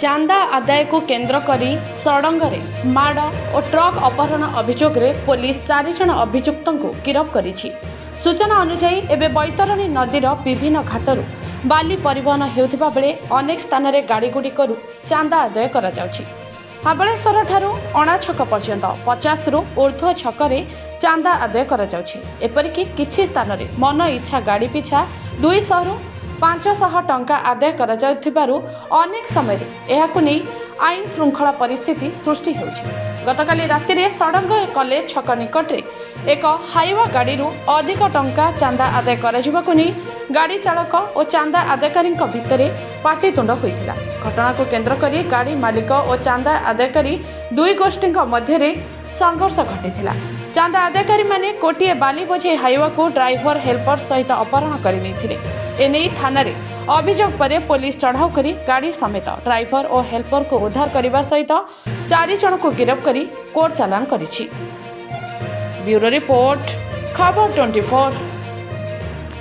ଚାନ୍ଦା ଆଦାୟକୁ କେନ୍ଦ୍ର କରି ସଡ଼ଙ୍ଗରେ ମାଡ଼ ଓ ଟ୍ରକ୍ ଅପହରଣ ଅଭିଯୋଗରେ ପୋଲିସ 4 ଜଣ ଅଭିଯୁକ୍ତଙ୍କୁ ଗିରଫ କରିଛି। ସୂଚନା ଅନୁଯାୟୀ, ଏବେ ବୈତରଣୀ ନଦୀର ବିଭିନ୍ନ ଘାଟରୁ ବାଲି ପରିବହନ ହେଉଥିବା ବେଳେ ଅନେକ ସ୍ଥାନରେ ଗାଡ଼ିଗୁଡ଼ିକରୁ ଚାନ୍ଦା ଆଦାୟ କରାଯାଉଛି। ହାବଳେଶ୍ୱରଠାରୁ ଅଣାଛକ ପର୍ଯ୍ୟନ୍ତ 50ରୁ ଉର୍ଦ୍ଧ୍ୱ ଛକରେ ଚାନ୍ଦା ଆଦାୟ କରାଯାଉଛି। ଏପରିକି କିଛି ସ୍ଥାନରେ ମନ ଇଚ୍ଛା ଗାଡ଼ି ପିଛା 200ରୁ 500 ଟଙ୍କା ଆଦାୟ କରାଯାଉଥିବାରୁ ଅନେକ ସମୟରେ ଏହାକୁ ନେଇ ଆଇନ ଶୃଙ୍ଖଳା ପରିସ୍ଥିତି ସୃଷ୍ଟି ହେଉଛି। ଗତକାଲି ରାତିରେ ସଡ଼ଙ୍ଗ କଲେଜ ଛକ ନିକଟରେ ଏକ ହାଇୱା ଗାଡ଼ିରୁ ଅଧିକ ଟଙ୍କା ଚାନ୍ଦା ଆଦାୟ କରାଯିବାକୁ ନେଇ ଗାଡ଼ି ଚାଳକ ଓ ଚାନ୍ଦା ଆଦାୟକାରୀଙ୍କ ଭିତରେ ପାଟିତୁଣ୍ଡ ହୋଇଥିଲା। ଘଟଣାକୁ କେନ୍ଦ୍ର କରି ଗାଡ଼ି ମାଲିକ ଓ ଚାନ୍ଦା ଆଦାୟକାରୀ ଦୁଇ ଗୋଷ୍ଠୀଙ୍କ ମଧ୍ୟରେ ସଂଘର୍ଷ ଘଟିଥିଲା। ଚାନ୍ଦା ଆଦାୟକାରୀମାନେ ଗୋଟିଏ ବାଲି ବୋଝେଇ ହାଇୱାକୁ ଡ୍ରାଇଭର, ହେଲ୍ପର ସହିତ ଅପହରଣ କରି ନେଇଥିଲେ। ଏନେଇ ଥାନାରେ ଅଭିଯୋଗ ପରେ ପୋଲିସ ଚଢ଼ାଉ କରି ଗାଡ଼ି ସମେତ ଡ୍ରାଇଭର ଓ ହେଲ୍ପରକୁ ଉଦ୍ଧାର କରିବା ସହିତ 4 ଜଣଙ୍କୁ ଗିରଫ କରି କୋର୍ଟ ଚାଲାଣ କରିଛି। ବ୍ୟୁରୋ ରିପୋର୍ଟ, ଖବର 24।